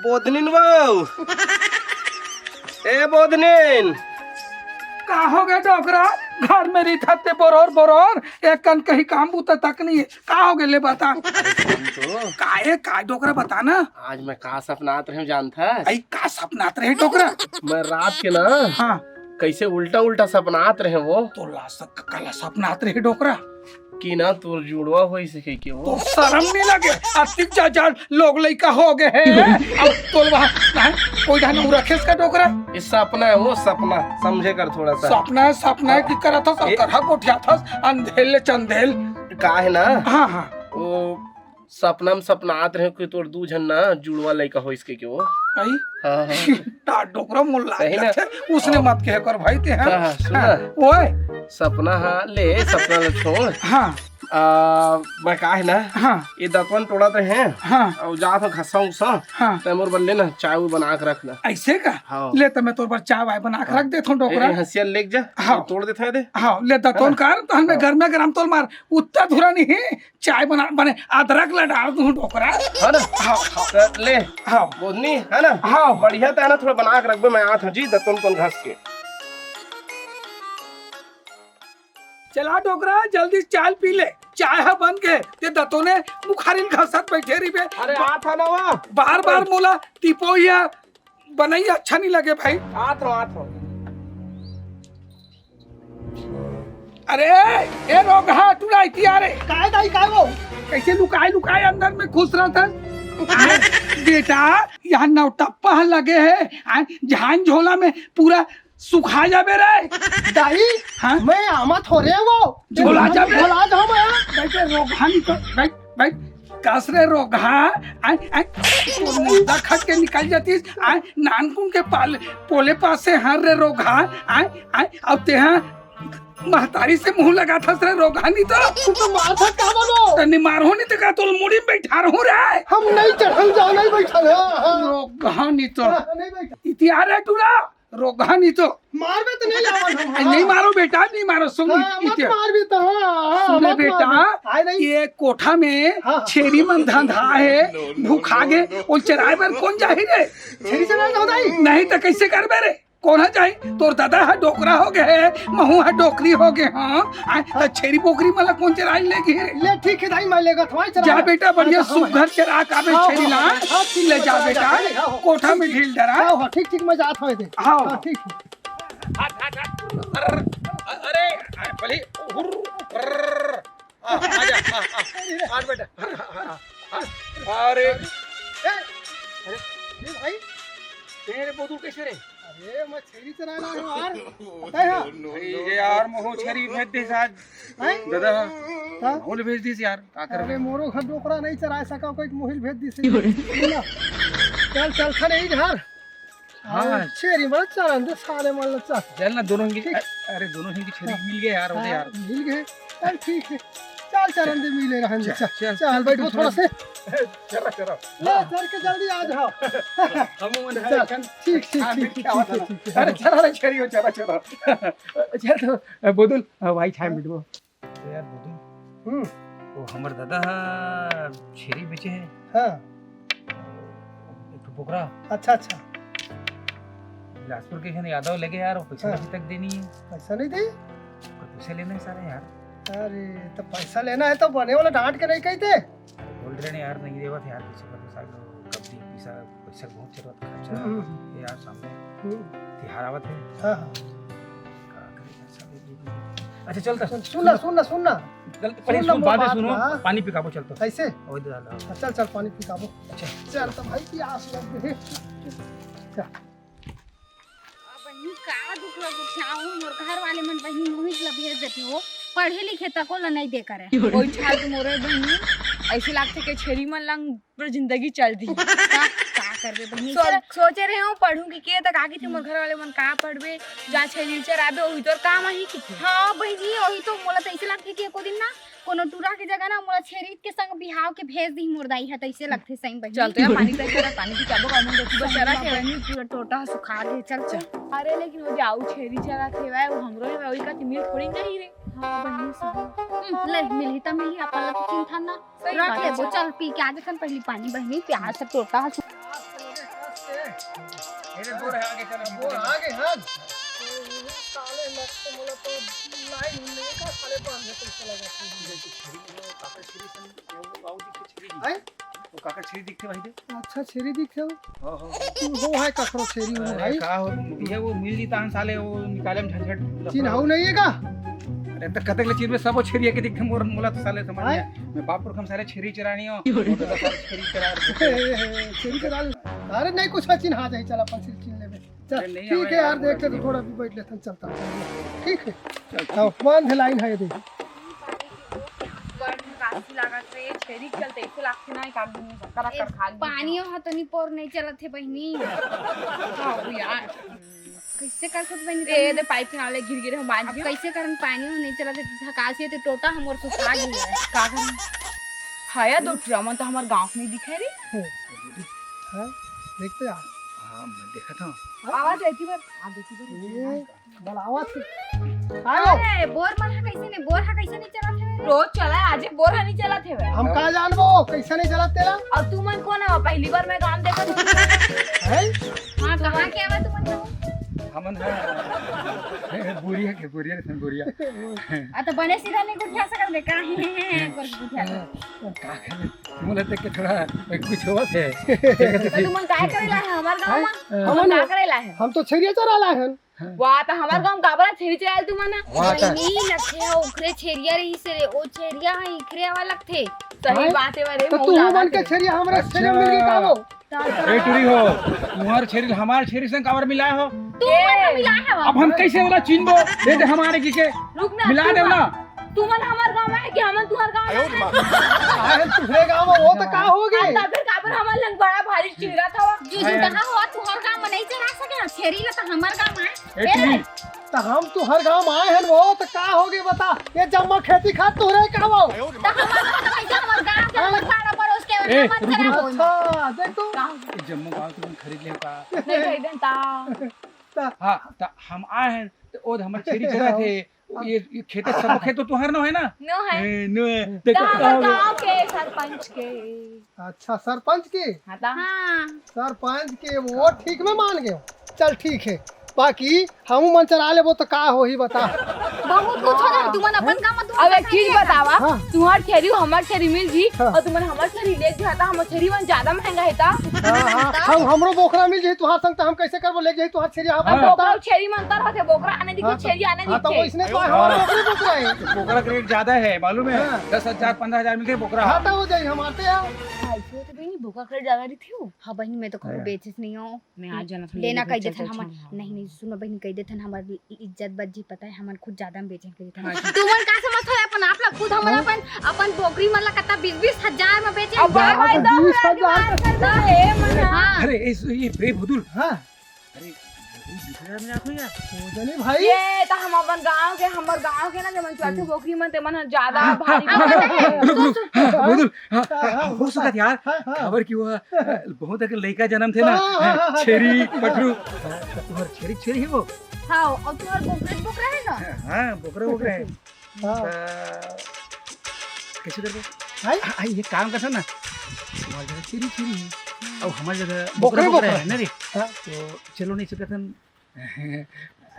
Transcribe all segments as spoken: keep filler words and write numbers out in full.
बोधनिन वो। ए बोधनिन। का हो गे डोकरा? घर में रहिथस ते बोरोर बोरोर, एक कन कहीं काम बूता तक नहीं है। का हो गे ले बता। अरे सुन तो। का है, का डोकरा बता ना। आज मैं का सपनात रहेंव जानथस? अई का सपनात रहे डोकरा? मैं रात के ना हाँ। कइसे उल्टा उल्टा सपनात रहेंव वो। तोला स-, काला सपनात रहे डोकरा? कि ना तोर जुड़वा होइस हे कहिके वो। तो शरम नहीं लगे? अतिक जाजा लोग लइका हो गे हे। अब तोलवा, हैं? कोई ढंग उ रखेस का डोकरा? ये सपना है वो, सपना। समझे कर थोड़ा सा। सपना है, सपना है कि करत हस, ए- करहा गोठियाथस, अंधेल ले चंदेल। का है ना? हाँ, हाँ। वो सपना में सपनात रहे कि तोर दू झन ना जुड़वा लइका होइस कहिके वो। अई? हाँ, हाँ। ता डोकरा मोला सही ना? लगथे, उसने हाँ। मत कहे कर भाई ते, हाँ? हाँ, हाँ, सुन ना। हाँ, ओए। सपना हाँ, ले, सपना ल छोड़। हाँ। आ, मैं का है ना, हाँ। ये दतवन टोड़त रहेंव, हाँ। अउ जात हंव घसा उसा, हाँ। ते मोर बर ले ना, चाय उय बना के रख ना। अइसे का? हाँ। ले, त मैं तोर बर चाय वाय बना के हाँ। रख देथंव, ए, डोकरा। ए, हंसिया लेके जा, हाँ। तोड़ देथंव दे। हाँ, ले दतवन हाँ। कर, त हमें हाँ। गरमा गरम तोल मार, उत्ता धुरा नहीं, चाय बना, बने अदरक ला डार दूं डोकरा। है ना? हाँ, हाँ। त ले, हाँ। बोधनी, है ना? हाँ। बढ़िया त है ना, थोड़ा बना के रखबे, मैं आत हंव जी, दतवन तोन घस के। चला डोकरा, जल्दी चाय पी ले, चाय ह बन गे, ते दतोने मुखारिन घसत बइठे रहिबे। अरे आत हंव ना वो। बार बार मोला तिपोइया बनई अच्छा नहीं लगे भाई। आत हंव, आत हंव। अरे, ए रोगहा, टुरा इतिया रे। काय दाई, काय वो? कइसे लुकाय लुकाय अंदर में खुश रहत हस? बेटा, यहाँ नौटप्पा लगे हे, आ, झान झोला में पूरा सुखा जाबे रे। दाई, हाँ? मैं आमा थोरे वो। झोला जाबे। झोला जाबे। बैठ रे रोगहा नहीं तो, बैठ, बैठ। कस रे रोगहा, आय, आय, मुंडा खट के निकल जातिस, आय, नानकुन के पाल, पोले पास से हर रे रोगहा, आय, आय, अब तेहा महतारी से मुंह लगाथस रे रोगहा नहीं तो। तू तो मारथस का बोलो? तनी मारहूं नहीं तो का तोल मुड़ी में बैठा रहूं रे। हम नहीं चढ़ल जाओ, नहीं बैठल, हाँ, हाँ। रोगहा नहीं तो। हाँ, नहीं बैठल। इतिया रे टुरा। रोगहा नहीं तो। मारबे त नहीं लावन हम, अरे हाँ। नहीं मारो बेटा, नहीं मारो, सुन हाँ, मत इतिया। मारबे त, हाँ, हाँ, सुन ले मत बेटा, मारबे। आय नहीं। ये कोठा में हाँ। छेरी मन धंधा हे, भूखा गे, वो चराय बर कोन जाही रे? छेरी चराय जाओ दाई। नहीं त कइसे करबे रे? कोन ह जाही? तोर ददा ह डोकरा हो गे हे, महूं ह डोकरी हो गे हंव। आय, त छेरी बोकरी मन ला कोन चराय ले गे रे? ले ठीक हे दाई, मैं लेगत हंव, चराय। जा बेटा, बढ़िया हाँ, हाँ, सुघर चरा के आबे हाँ, छेरी ला। हाँ, हाँ, ठीक ले हे, जा चराय बेटा, जा, हाँ, हाँ, कोठा में ठीक, ढील डरा। हाँ, हाँ, ठीक, ठीक, मैं जात हंव दे। हाँ। हाँ, ठीक हे। हट, हट, हट। अर्र, अरे, अरे, बली, हुर्र, अर्र। आ, आ जा, आ, आ, आ बेटा। अरे। ए, अरे, ए भाई। ए रे, बोतुल कइसे रे? अरे, मैं छेरी चराय ला हंव यार। पता है? भाई, ये यार, महूं छेरी भेज दिस आज। हैं? दादा, हाँ? महूं ल भेज दिस यार, का करबे? अरे, मोरो घर डोकरा नहीं चराय सकंव, कोई मोहिल भेज दिस। सुन ना। चल, चल, खा नहीं घर। हाँ। अरे, छेरी मन चरन दे, सारे मन ल चर। चल ना, दोनों ही, ठीक। अरे, दोनों ही की छेरी हाँ। मिल गे यार, हो हाँ, यार। मिल गे। चल, ठीक हे। चल, चरन दे, मिले रहन दे, चल, चल। चल, चल, चल, बैठो थोड़ा से। चला, चला। ले, चल के जल्दी आ जाओ। हम मन चल, चल। ठीक, ठीक, हाँ, ठीक, ठीक, ठीक, ठीक, ठीक। अरे, चला रे, छेरी हो, चला, चला। चल तो, बोतुल, भाई, छाय में बैठबो। अरे यार बोतुल, हम्म। वो हमर दादा ह छेरी बेचे हे। हाँ। एक ठो बोकरा। अच्छा, अच्छा। बिलासपुर के एक झन यादव लेगे यार, वो पइसा हाँ। अभी तक दे नहीं हे। पइसा नहीं दे? ओकर पइसा लेना हे सारे यार। अरे, त पइसा लेना हे त बने वाला डांट के नहीं कहिते। बोल रहे हैं यार, नहीं देवत यार, पइसा कर सारे, कब दी पइसा, पइसा बहुत जरूरत खर्चा हम्म, हम्म। हे यार, सामने हम्म। तिहार आवत हे। हाँ, हाँ। का करे यार, सारे दे दी। अच्छा, चल त। सुन, सुन ना, सुन ना, सुन ना। चल, पहले सुन ना, सुन, मोर बात सुनो, बात। पानी पिकाबो, चल तो। कैसे? ओए दादा। हाँ, चल, चल, पानी पिकाबो। अच्छा। चल तो भाई, प्यास लग गई। चल। अब बहिनी का दुख लग उठाऊं, मोर घर वाले मन बहिनी मोहित ला भेज देते हो, पढ़े लिखे तको ला नहीं दे करे। ओई ठाल के मोरे बहिनी, ऐसे लागथे के छेरी मन लंग पूरा जिंदगी चल दी। का, का करबे बहिनी? सो-, सोचे रहे हूँ पढ़ूं कि के तक आगे थे मोर घर वाले मन का पढ़बे, जा छेरी चराबे, वही तोर काम आही कि थे। हाँ बहिनी, वही तो मोला तो ऐसे लगथे कि एको दिन ना कोनो टूरा के जगह ना मोला छेरी के संग बिहाव के भेज दी मोर दाई ह, तैसे लगथे सही बहिनी। चल तो यार, पानी पी के, पानी पी के आबो, का मन देखी बस चरा के। बहिनी, पूरा टोटा सुखा गे, चल, चल। अरे लेकिन वो जाऊ छेरी चरा के, वो हमरो है, वही का मिल थोड़ी नहीं रे। हाँ बहिनी, सही। हम्म, ले, मिलही त मिलही, अपन ला तो चिंता ना। सही रख बात है, लेबो, चल। चल, पी के आ जाथन पहली पानी बहिनी, प्यास से टोटा ह। अरे बोर है, आगे चलो। बोर आगे है। साले, लगता मोला तो लाइन ही नहीं का, साले बांध के पैसा लगा। छेरी में काकर छेरी सन, वो, वो, वो दिखते छेरी की। हैं? वो काकर छेरी दिखते भाई दे। अच्छा, छेरी दिखते हो? हाँ, हाँ। तू हो है ककरो छेरी हो अरे भाई? का हो, भैया वो मिल जीता हन साले, वो निकाले में झंझट। चिन्हाऊ नहीं है का? अरे तो कतक ले चिन्हबे, सबो छेरी के दिखते मोर, मोला तो साले समझ हैं? में। मैं बापुर खम सारे छेरी चरानी हो, वो तो सारे छेरी चरा रहे। छेरी चरा ले। अरे नहीं कुछ है, चिन्हा जाए, चल अपन छेरी चिन्ह लेबे। चल, अरे नहीं ठीक आवे है यार, यार, देखते बोला तो नहीं। थोड़ा भी बैठ लेथन, चलता हूँ। ठीक है। चल, आओ, ठीक। बांध लाइन है दे। काशी लागत रे, छेरी के चलते एको लाख के ना एक आदमी में करा ए, कर खा ली। पानी हो तो नहीं पोर नहीं चलत है बहिनी। हाँ, वो यार। कैसे कर सकत बहिनी ए, तुम? दे पाइप के नाले गिर गिरे हम बांध अब गया। कैसे करन पानी हो नहीं चलत है, धकासी है तो टोटा हमर सुखा गई है। का करन? हाया दो टुरा मन तो हमार गाँव में दिखे रे। हाँ, देखते यार। हाँ, मैं देखा था। आवाज आती बार, हाँ, देखी बार। ये बलावत। आयो। अरे, बोर मन हा कैसे नहीं, बोर हा कैसे नहीं चलत है रे? रोज चला, आज बोर हा नहीं चलत है। हम का जानबो, कैसे नहीं चलत तेला? और तू मन कौन है? पहली बार मैं गाँव देखा था। हैं? हाँ, कहाँ के आवा तू मन? हमन है बोरिया के, बोरिया रे सन बोरिया। आ, तो बने सीधा नहीं उठा सकत बे, का है, है, है, करके उठा सकत। का करे? मोला देख के थोड़ा कुछ होवत है। तो तुमन काय करे ला है हमार गाँव में? हैं? तुमन हमन का करे ला है? हम तो छेरिया चरा ला हन। वाह, तो हमार गाँव में काबर छेरी चराल तुमन? वाह, तो बहिनी, लगथे ओखरे छेरिया रहिस रे, ओ छेरिया ह इखरे आवा लगथे। सही हैं? बात है, अरे तो मऊ तू लागत मन के है। छेरिया हमरे अच्छा। छेरिया मिल गई का हो? ए टुरी हो, तुम्हार छेरी हमार छेरी से काबर मिलाए हो? तू मन मिलाए हवा। अब हम कैसे ओला चिन्हबो? दे दे हमारे की के। रुक ना, मिला रुक दे ना। ना। तुमन हमार गाँव में है कि हमन तुहर गाँव में है? अरे तुहरे गाँव में वो तो का हो गए? अब तब फिर काबर हमार लंग बड़ा भारी चिल्ला था वो? जो जुटहा हो तुहर गाँव में नहीं चला सके, छेरी ला तो हमार गाँव में है। ए ए, टीवी। तो हम तुहर गाँव में आए हैं वो तो का हो गए बता? ये जम्मा खेती खात तुहरे का वो? तो हमार गाँव तो कैसे हमार गाँव के हाँ। लंग बड़ा पड़ोस के ए, मत रुक, रुक। चला हो। अच्छा, देख तो। का हो गया? ये जम्मो गाँव तुमन खरीद ले का? नहीं खरीदन ता। ता। हाँ, तो हम आए हैं तो ओद हमर छेरी चरा थे। ये, ये खेत सब खेत तो तुहार नो है ना? नो है। ए, नो है। तो देखो, हमर गाँव के सरपंच के। अच्छा, सरपंच के? हाँ, ता। हाँ। सरपंच के वो ठीक में मान गए। चल ठीक है, बाकी हम मन चला लेबो तो का होही बता। बहुत कुछ हो जाए, तुमन अपन काम में तुमन अब एक चीज बतावा, हाँ। तुहार छेरी हमर छेरी मिल जी हाँ। और तुमन हमर छेरी ले जी, हाँ, ता हमर छेरी मन ज्यादा महंगा है ता। हाँ, हाँ, हम हमरो बोकरा मिल जी तुहार संग, तो हम कैसे करबो ले जी तुहार छेरी? हाँ, हाँ। बोकरा छेरी मन तर होथे, बोकरा आने दिखे, हाँ, तो छेरी आने हाँ, तो दिखे। वैसने तो हमारा बोकरे बोकरा है। बोकरा का रेट ज्यादा है, मालूम है? हाँ। दस हजार, पन्द्रह हजार मिलथे बोकरा। हाँ, तो हो जाई, हम आते हैं। हाँ, इसमें तो बहिनी बोकरा का रेट ज्यादा रहिथे। हाँ बहिनी, मैं तो कभी हाँ। बेचिस नहीं हूँ। मैं आज जाना था, लेना लेकिन कह चल, देथन चल, हमर, चल, हाँ। नहीं, नहीं, सुनो बहिनी, कह देथन हमर इ-, इज्जत बच जी, पता है, हमन खुद ज्यादा में बेचन कह देथन। हाँ। तुमन का समझ हो अपन आप लोग खुद हमर हाँ। अपन, अपन बोकरी मन ला कत्ता बीस बीस हजार में बेचे। अब बाय बाय दो बीस हजार। हाँ। अरे, ए, ए, ए, भुदुल। हाँ। अरे, भुदुल दिख रहा है मेरे आँखों में यार। वो जनी भाई। ये तो हम अपन गाँव के, हमर गाँव के ना, जमन चुआथे बोकरी मन, तेमन ह ज्यादा हाँ, भारी हाँ, हाँ, हाँ, रुक, रुक, हाँ, भुदुल, हाँ, हाँ, हाँ, हो सकत यार, हाँ, हाँ। खबर कि वो, अ, बहुत अकन लइका जन्म थे ना, हाँ, हाँ, हाँ, हाँ, छेरी, हाँ, हाँ। पठरू। हाँ, तो तुम्हार छेरी, छेरी है वो? हाँ, और तुम्हार बोकरा, बोकरा है ना? हाँ, बोकरा, बोकरा है। हाँ। आ, कैसे करबो? हाँ? आ, आ, ये काम करथन ना, तुम्हार जगह छेरी, छेरी है, और हमार जगह बोकरा, बोकरा बोकरा बोकरा है ना रे? हाँ। तो चलो नहीं सकत हन,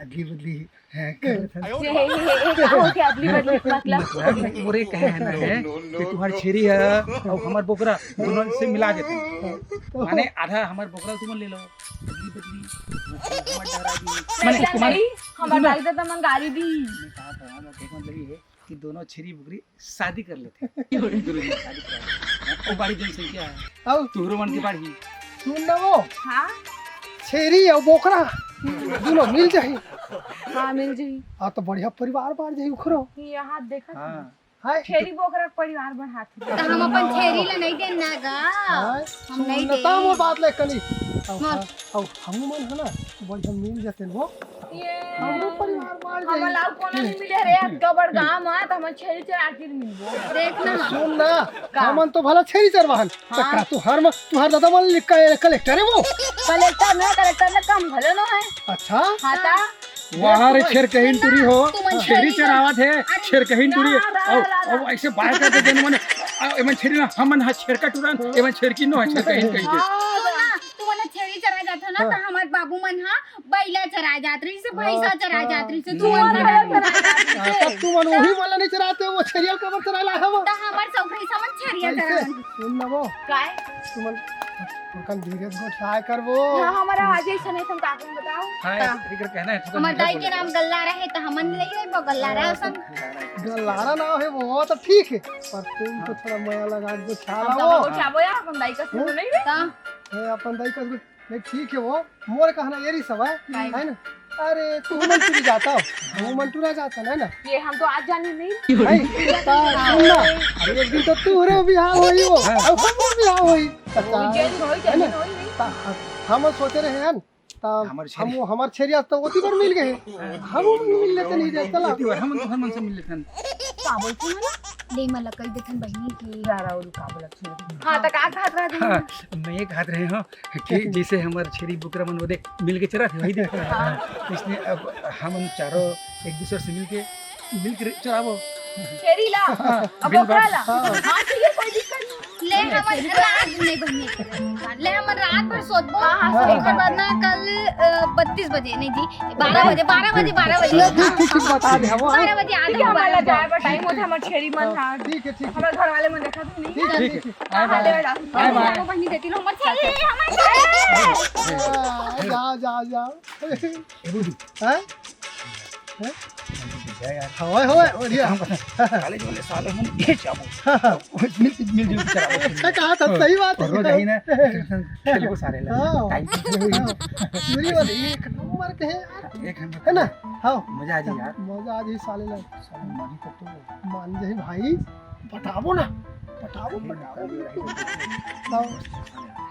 अदली बदली, हाँ, कर लेथन। ये, ये, ये, ये का होथे अदली बदली मतलब? मतलब, मोरे कहे है ना है कि तुम्हार छेरी है और हमार बोकरा दोनों से मिला देथन। माने आधा हमार बोकरा तुमन ले लो, अदली बदली, हमार डहरा दी। माने नहीं, तुम्हार नहीं, हमार सुनो। दाई ददा मन गारी दी। मैं कहा था, मैं कहने लगी है कि दोनों छेरी बोकरी शादी कर लेथे। दोनों झन शादी कर लेथे। वो बड़ी जनसंख्या है। आओ। तुहरो मन के बाढ़ी। सुन ना वो। हाँ? छेरी और बोकरा, दोनों मिल जाही। हाँ, मिल जाही। हाँ, तो बढ़िया परिवार बाढ़ जाही उखरो। यहाँ देखा हाँ। हाय। छेरी बोकरा के परिवार बढ़ात हे। तो हम अपन छेरी ला नहीं देन ना गा। हाय। हम नहीं सुन ना, देन। ता मोर बात ले कनी। आओ, मोर। आओ, आओ, हमू मन है ना, बढ़िया मिल जाते वो। ये हमरो परिवार मार हमर जाई। लाल कोनो नहीं मिले रे, अतका बड़ गाँव में, त हमर छेरी चरातिर मिलबो। देख ना। सुन ना, का? हमन तो भला छेरी चरवाहन। हाँ। त का तू हर म-, तू हर दादा मन लिख के कलेक्टर है वो? कलेक्टर ना, कलेक्टर ना कम भले नो है। अच्छा? हाँ ता। वाह रे, छेर कहीं टुरी हो, तुमन छेरी छेरी चरावत है, अच्छा, छेर कहीं टुरी। ना, ना, औ, ना, ना। औ ऐसे बाहर करके जन मन, आ, एमन छेरी ना, हमन हा छेर का टुरन, एमन छेर की नो है, छेर कहीं कहीं के। हाँ, सुन ना, तुमन छेरी चराय जात हन ना, हाँ। त हमर बाबू मन ह बइला चराय जात रहिस, भैंसा हाँ, चराय हाँ। जात रहिस, हम्म। तुमन मन ह चराय जात रहिस। हाँ, तब तुमन त उही मन ल नइ चराते, वो छेरिया ल काबर चराय ला हव? त हमर सौख रहिस, हमन छेरिया कैसे? चरावन। सुन ना वो। काय? तुमन थोकन धीरे से गोठियाय करबो। हाँ, हमर आवाज अइसन हे, तुम का करूँ बताओ? हाँ, हाँ। एकर कहना हे, थोकन हमर धीरे दाई के बोले। नाम गल्लारा हे, त हमन ले ही रहिबो गल्लारा हाँ, असन। गल्लारा नाम हे वो, त ठीक हे, पर तुम तो थोड़ा मया लगा के गोठिया हाँ, लाओ। तो गोठियाबो यार, अपन दाई कस हम्म? नहीं रे। त हे, अपन दाई कस नहीं, ठीक हे वो, मोर कहना ये रहिस हवय, काय? हे ना? अरे, तू मंटूरी जात हव, वो मंटूरा जात हन, हे ना? ये हम तो आज जाने नहीं। नहीं, ता सुन ना, अरे, एक दिन तो तोहरो बिहाव होही वो, हाँ। अउ हमरो बिहाव होही। ता, ये दिन होही, हे ना? ये दिन होही नहीं। ता, हम सोचे रहे हन, ता हमर हम, छेरी। हमर छेरिया तो ओती बर मिल गे हे। हाँ। हम मिल लेते नहीं रे, चला। एती बर हम तुहर मन से मिल लेथन। का बोलथन ना? ले, मैं लकड़ी देथन बहिनी के। यार, और का बोलत हूँ? हाँ, त का कहत रहा हाँ, मैं ये कहत रहे हूँ कि जैसे हमर छेरी बोकरा मन वो देख मिल के चरत हे, वही देख रहा है। हाँ। इसने अब हम चारों एक दूसरे से मिल के, मिल के चराबो। छेरी ला, हाँ, अब बिल बोकरा बात। ला। हाँ। हाँ, ठीक है, कोई दिक्कत नहीं। ले, हमर रात नहीं बनने। ले, हमर रात भर सोतबो। हाँ, हाँ, हाँ। ओकर बाद ना कल, अ, बत्तीस बजे, नहीं जी, बारह बजे, बारह बजे, बारह बजे। ले, ठीक, ठीक, ठीक, बता दे, हम बारह बजे आधा ठीक है, हमारा बारह बजे। जाए बर टाइम होता है, हमर छेरी मन हाँ, था। ठीक है, ठीक है। हमर घर वाले मन देखा तो नहीं ठीक है, है। ठीक है। हाँ, बाय, बाय। ले, बाय, बाय। हमर छेरी, हमर छेरी। आ, जा, जा, जा। ए, बुद्धू। हाँ? हाँ? जा यार। हवय, हवय, बढ़िया। काम करना। कॉलेज वाले साले मन ये जाबो। हाँ। मिल, मिल जुल के चलाबो। अच्छा कहा था, सही बात है। रोज आई ना, खेलबो सारे ला। हाँ। टाइम पास भी होई। हाँ। चूरी वाले एक नंबर के है यार। एक नंबर। है ना? हाँ। मजा आ जाई यार। मजा आ जाई साले ला। साले मानी तो तू। मान जाई भाई। पटाबो ना। पटाबो, पटाबो।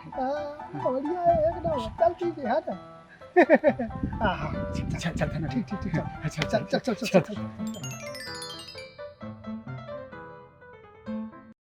हाँ, बढ़िया है, एक नंबर। चल ठीक है, हाँ, चल। आहा, चल, चल, चल, ठीक, ठीक, ठीक, चल। अच्छा, चल, चल, चल, चल, चल, चल।